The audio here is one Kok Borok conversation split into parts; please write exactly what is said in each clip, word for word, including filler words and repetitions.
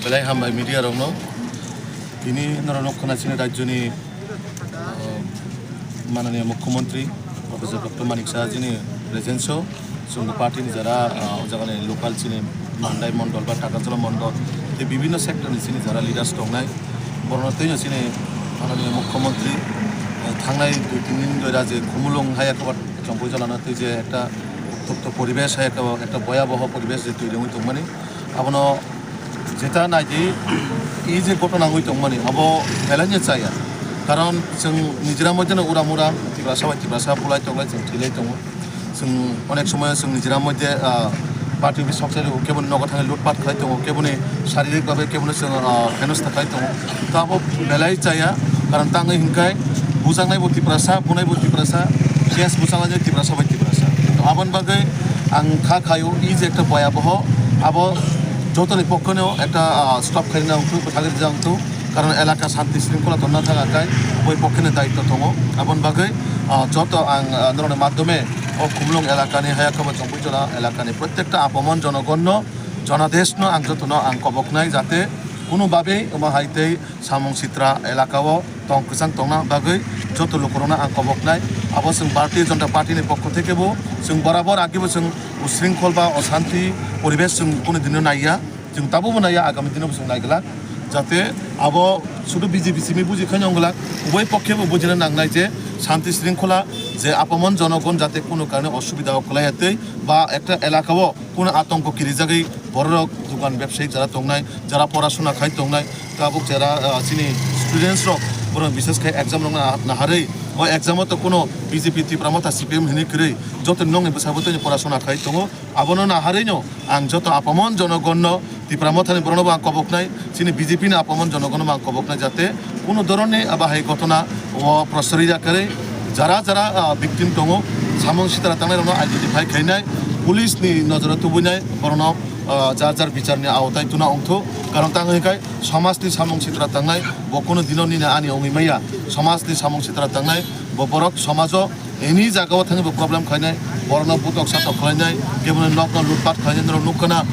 Belai hambai media rokno. Tini norok nukha na chini rajyoni, uh, mananiya mukhyamantri Professor Doctor Manik Saha jini presence o chwng party ni jara, uh, o jaga ni local chini Mandai mondol ba Takarjala mondol tei bibhinno sector ni chini jara leaders tongnai, borokno tei chini mananiya mukhyamantri, uh, thangnai dui tin din doi raje Khumulwng hai ekbar Chongpui jala no tei je ekta uttopto poribesh hai ekta, ekta bhoyaboho poribesh je twi rwngwi tongmani, abono jeta naidi, i je ghotona wngwi tongmani, abo belai no chaya. Karon chwng nijera moddhe no uram uram, Tiprasa bai Tiprasa bulai toklai chwng thwilai tongo. Chwng onek somoyo chwng nijera moddhe, ah, party office sok chai rwo, keboni nogo thangwi lutpat khlai tongo, keboni saririk babe kebono chwng, ah, henosna khlai tongo. To abo belai chaya, karon tangwi hwnkhai bujaknai bo Tiprasa, bunai bo Tiprasa, case buchalainai Tiprasa bai Tiprasa. To aboni bagwi ang kha khaio, i je ekta bhoyaboho, abo jotoni pokkheno ekta, ah, stop khairina wngthok, bwthagwi rijak wngthok, karon elaka shanti shringkhola tonna thang akai, boi pokkheno daitto tongo. Aboni bagwi, ah, joto ang, ah, norokni madhyome o Khumulwng elakani Hayakaba Chongpui Jola elakani protekta apamon jonogonno, jonadeshno ang jotono ang koboknai, jate kuno babe omo hai tei Samung Sitra elaka o tong kwchang tongna bagwi joto lukurokno ang koboknai. Abo chwng Bharatiya Janata Party ni pokho theke bo chwng borabor agi bo chwng usringkhol ba oshanti poribesh chwng kunu dino naiya, chwng tabukbo naiya, agami dino bo chwng naiglak. Jate abo sudu B J P simi buji khaino wngglak, ubai pokhe bo bujina nangnai je shanti sringkhola je apamon jonogon jate kunu karone osubida o kwlaiya tei ba ekta elaka o kunu atongko kirijagwi bororok dogan bebsayik jara tongnai, jara porasona khai tongnai, tabuk jara, ah, chini students rok, borok bises khai exam rok na-, naharwi, o exam o to kuno B J P Tipra Motha C P M hinwi kwrwi, joto nokni bwsabo tei porasona khai tongo, abono naharwi no ang joto apamon jonogonno Tipra Mothani borokno bo ang koboknai, chini B J P ni apamon jonogonno bo ang koboknai, jate kuno dhoronni abo hai ghotona o prosroi ya kwrwi, jara jara, ah, victim tongo, samung sitra tangnai rokno identify khainai, police ni nojoro tubunai borokno, ah, jar jar bicharni aotai tuna wngthok. Karon tang hwnkhai somajni samung sitra tangnai bo kuno dino nini ani wngwi maya. Somajni samung sitra tangnai bo borok somajo any jagao thangwi bo problem khlainai, borokno butok satok khlainai, kebono nokno lutpat khlainai, norok nukha na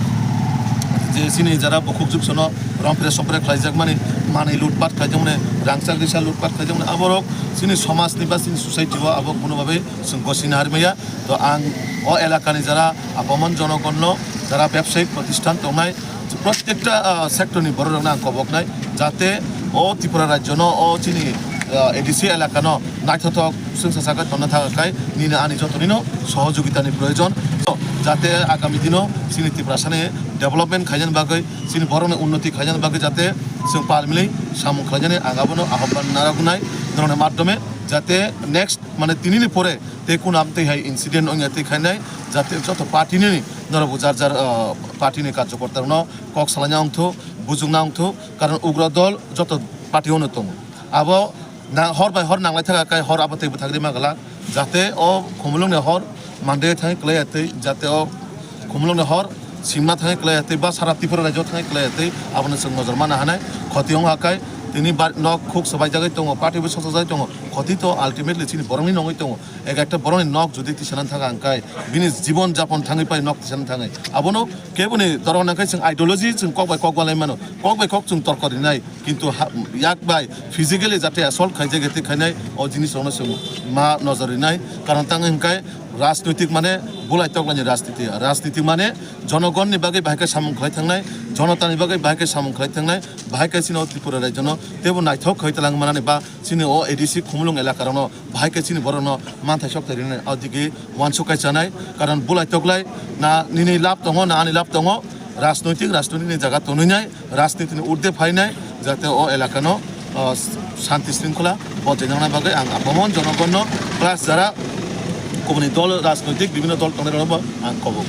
je chini jara bukhuk juksono rompre sompre khlaijakmani, manwi lutpat khlaijakmani, rangchak risa lutpat khlaijakmani, aborok chini somajni ba chini society o abo kuno babe chwng gosina harmaya. To ang o elakani jara apamon jonogonno, jara bebsayik protisthan tongnai, protekta, ah, sector ni borok rokno ang koboknai, jate o Tripura rajyo no, o chini, ah, A D C elaka no naithothok swngsa saka tonna thang kai nini ani joto nino sohojogita ni proyojon. To jate agami dino chini Tiprasa ni development khainani bagwi, chini borok ni unnoti khainani bagwi jate chwng pal milwi samung khlainani ang abono ahobban narwknai norokni madhyome, jate next mane tini ni pore tei kuno amtwi hai incident wngya twi khainai, jate joto party ni norok bo jar jar, ah, party ni karjokorta rokno kok salaina wngthok, bujukna wngthok, karon ugra dol joto party o no tongo. Abo na hor bai hor nanglai thaka kai hor abo tei bwthagri ma glak, jate o Khumulwng ni hor mande thangwi kwlaiya tei, jate o Khumulwng ni hor sima thangwi kwlaiya tei ba sara Tripura rajyo thangwi kwlaiya tei, abono chwng nojor mana hanai khoti wngkha kai. Tini bar nok khuk swbaijagwi tongo, party bo soksajagwi tongo, khoti to ultimately chini borokni nongwi tongo. Ek ekta borokni nok jodi tisana thaka hwnkhai bini jibon japon thangwi pai nok tisana thangwi. Abono keboni dorong nangkhai chwng ideology chwng kok bai kok balai mano. Kok bai kok chwng torko rinai. Kintu ha-, yak bai physically jate assault khaijak ete khainai o jinis rokno chwng ma nojor rinai. Karon tang hwnkhai rajnoitik mane bulai toklani rajniti. Rajniti mane jonogonni bagwi bahai khe samung khlai thangnai, jonotani bagwi bahai khe samung khlai thangnai, bahai khe chini o Tripura rajyono teibo naithok khlai tlang manani ba chini o A D C Khumulwng elaka rokno bahai khe chini borokno manthai sok thai rinai, o digi uansuk kai chanai, karon bulai toklai na nini lab tongo, na ani lab tongo, rajnoitik, rajnoitik ni jaga tonwi nai, rajniti ni urde phainai, jate o elaka no, o, shanti shringkhola bojai nangna bagwi ang apamon jonogon no plus jara kubuni dol, rajnoitik bibhinno dol tongnai rokno bo ang kobok.